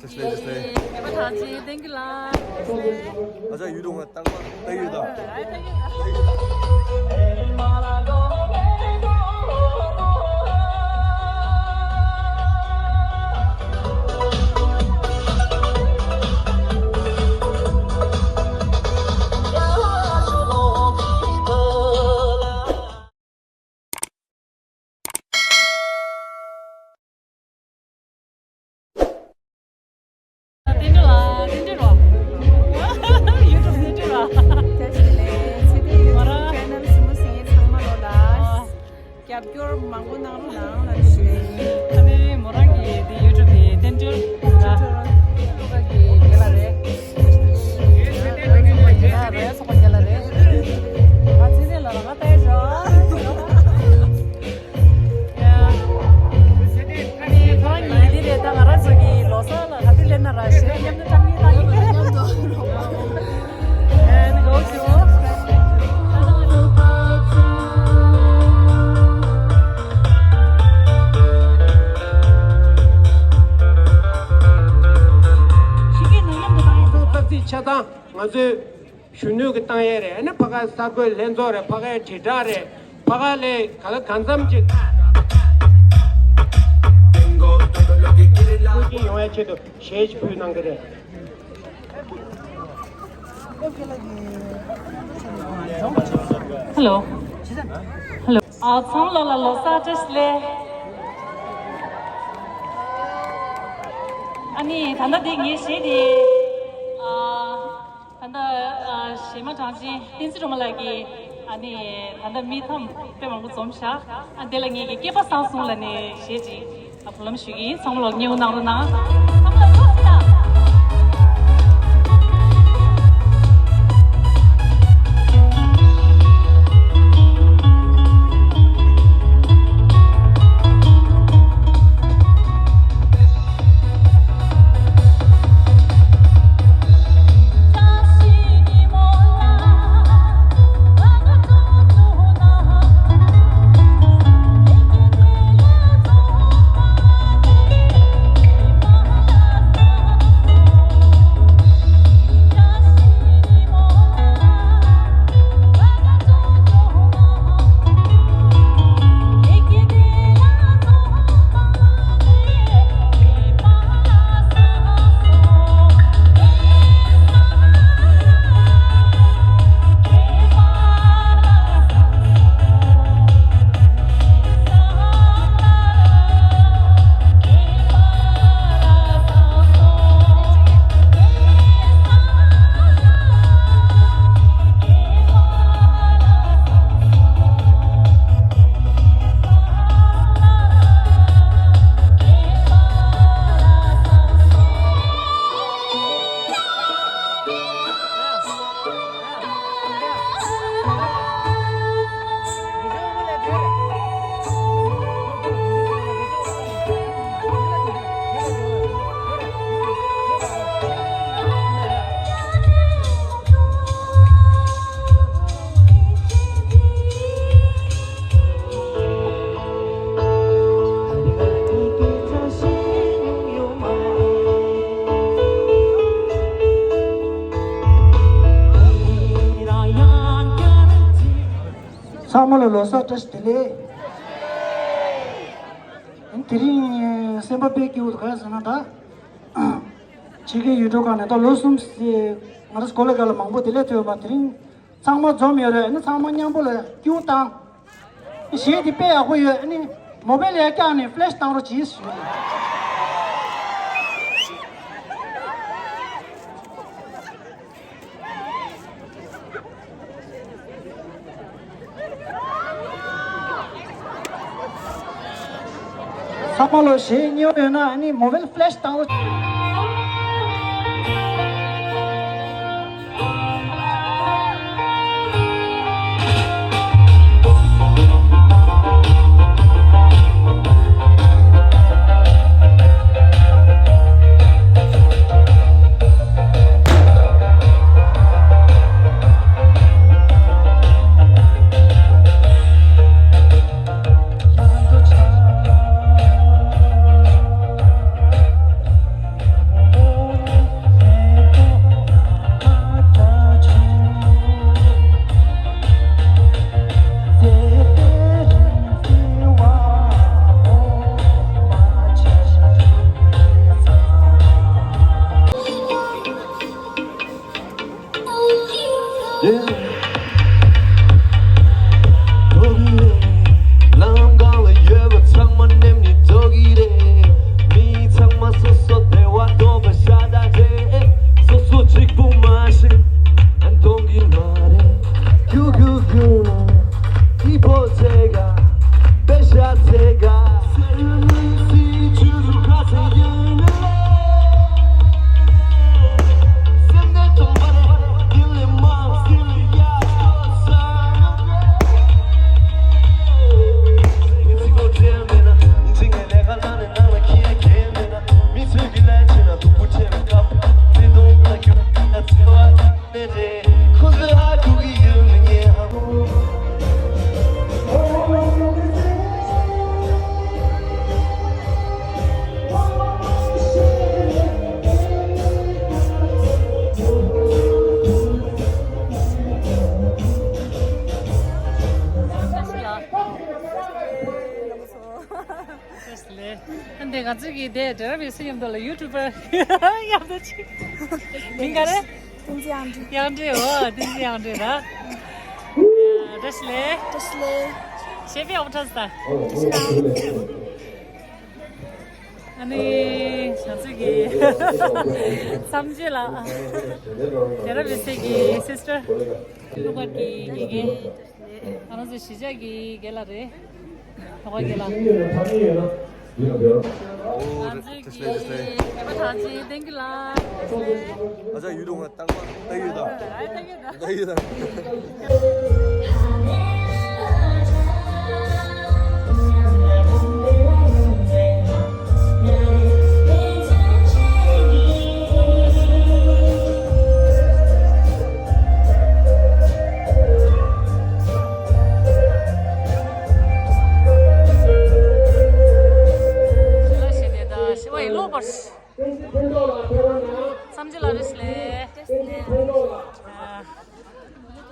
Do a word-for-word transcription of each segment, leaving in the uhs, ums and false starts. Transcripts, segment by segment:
Thank you. ཨ་ཅག་ཡུལ་དུ་ང་རྟག་པར་ལྟ་ཡོད་དང་། བསྟན་འགྲོ་ལ་བསྟན་འགྲོ་རོ། ཡུ་ཊུབ་བསྟན་འགྲོ་རོ། བཀྲ་ཤིས་བདེ་ལེགས། ཚེ་བརྟན་ཡུ་ཊུབ་ཅེ་ནལ་གཟིགས་མོ་གཟིགས་མཁན་ཚང་མ་ལོ་ལ་རྒྱབ་སྐྱོར་མང་པོ་གནང་རོགས་གནང་ལ་ཞུ་ཡིན། ཨ་ནི་མོ་རང་གི་དེ་ཡུ་ཊུབ་དེ་བསྟན་འགྲོ་ར། ལུ་ག་གི་རྒན་ལགས་རེད། རྒན་ལགས་རེད། ཚོགས་པ་རྒན་ལགས་རེད། ང་ཚེ་བརྟན་ལ་ར་ང་ལྟ་ཡ་ཞོ། ཁོ་རང་ཉིད་འདི་རེད། ད་ང་རང་ཚོ་གི་ལོ་གསར་ལ་ག་དུས་སླེབས་ན་ར་གཞས་མཉམ་དུ་བཏང་གི་བཏང་གི་མཉམ་དུ་ཨེ་ནི་གོ་ཞུ། ཤིང་གི་ནང་མཉམ་དུ་བཏང་ཡ། ཚོགས་བསགས་རྩིས་ཆ་ཚང་ང་ཚོའི་གཞོན་ནུ་གི་བཏང་ཡས་རེད། ཨ་ནི་ཕ་ག་གསར་འགོད་ལྷན་ཚོགས་རེད། ཕ་གའི་དྲིལ་བསྒྲགས་རེད། ཕ་ག་ལས་ག་ལ་གང་འཚམ་ཅིག་བཀོད་སྒྲིག་ཡོང་ཡས་ཆེད་དུ་ཞལ་ཕུལ་གནང་གི་རེད། ཧེ་ལོ། ཧེ་ལོ། ཨ་ཚང་ལོ་ལ་ལོ་གསར་བཀྲ་ཤིས་བདེ་ལེགས། ཨ་ནི་ད་ལྟ་འདི་ངའི་གཞས་དེ་ཨ། ད་ལྟ་ཨ་གཞས་མ་གྲགས་ཅན་བསྟན་འཛིན་སྒྲོལ་མ་ལགས་ཀྱིས་ཨ་ནི་ད་ལྟ་མི་ཐམ་དཔེ་མང་པོ་འཛོམས་ཤག་ཨ་དེ་ལ་ངེད་ཀྱི་སྐལ་པ་བཟང་སོང་ལབ་ནས་གཞས་ཅིག་ཨ་སྦུག་ལམ་ཞུ་གི་ཡིན། ཚང་མ་ལོ་མཉེས་པོ་གནང་རོགས་གནང་། ཚང་མ་ལོ་ཐུགས་རྗེ་གནང་། ཚང་མ་ལ་ལོ་གསར་བཀྲ་ཤིས་བདེ་ལེགས། དེ་རིང་སེམས་པ་དཔེ་སྐྱིད་པོ་འདུག་ག་རེ་ཟེར་ན་ད། ཕྱི་རྒྱལ་ཡུལ་གྲུ་ཁག་ནས་ད་ལོ་གསུམ་ཙམ་ང་རང་ཚོ་གོ་ལ་ག་ལ་མང་པོ་བདེ་ལེགས་ཐོབ་ཡོད་པ། དེ་རིང་ཚང་མ་འཛོམས་ཡོད་རེད། ཨ་ནི་ཚང་མ་མཉམ་པོ་ལ་སྐྱིད་པོ་བཏང་། གཞས་དེ་དཔེ་ཡག་པོ་ཡོད། ཨ་ནི་མོ་བེལ་ལ་ཡར་བཀྱགས་ནས་ཕི་ལེ་ཤི་བཏང་རོགས་གྱིས་ཞུ། ཚང་མ་ལོ་གཞས་སྙན་པོ་ཡོད་ན་ཨ་ནི་མོ་བེལ་ཕི་ལེ་ཤི་བཏང་རོགས། དེ་འདྲ་བའི་སུ་མཉམ་དུ་ལ་ཡུ་ཊུབ་པར་མཉམ་དུ་ཅིག་མིང་ག་རེ། བསྟན་འཛིན་དབྱངས་སྒྲོན། དབྱངས་སྒྲོན། འོ། བསྟན་འཛིན་དབྱངས་སྒྲོན་ར། བཀྲ་ཤིས་བདེ་ལེགས། བཀྲ་ཤིས་བདེ་ལེགས། ཤེས་པའི་ཨོ་ཁྲ་སྟ། བཀྲ་ཤིས་བདེ་ལེགས། ཨ་ནི་ང་ཚོ་གི་བསམ་སྤྱོད་ལགས། དེ་ར་བི་སེ་གི་སིས་ཊར། ལུག་པ་གི་དགེ་རྒན། ང་རང་ཚོ་གཞིས་ཆགས་ཀྱི་རྒན་ལགས་རེད། ལུག་པ་རྒན་ལགས། ང་ཚོའི་གི་རྒན་པ་གྲགས་ཅན་བསྟན་འཛིན་ལགས། ཨ་ཅག་ཡུལ་དུ་ང་རྟག་པར་ལྟ་ཡོད་ད། ཨ་ལྟ་ཡོད་ད། ལྟ་ཡོད་ད། བསམ་སྤྱོད་ལགས་བཀྲ་ཤིས་བདེ་ལེགས།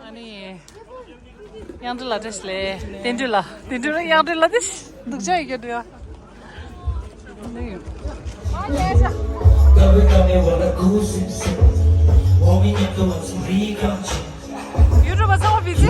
ཨ་ནི། དབྱངས་སྒྲོན་ལགས་བཀྲ་ཤིས་བདེ་ལེགས། བསྟན་སྒྲོན་ལགས། བསྟན་སྒྲོན་ལགས། དབྱངས་སྒྲོན་ལགས་དེ་སྡུག་ཅག་ཡོད་རྒྱུ་འདུག་ཨ། ཡུ་ཊུབ་པ་ཚང་མ་བི་ཛི།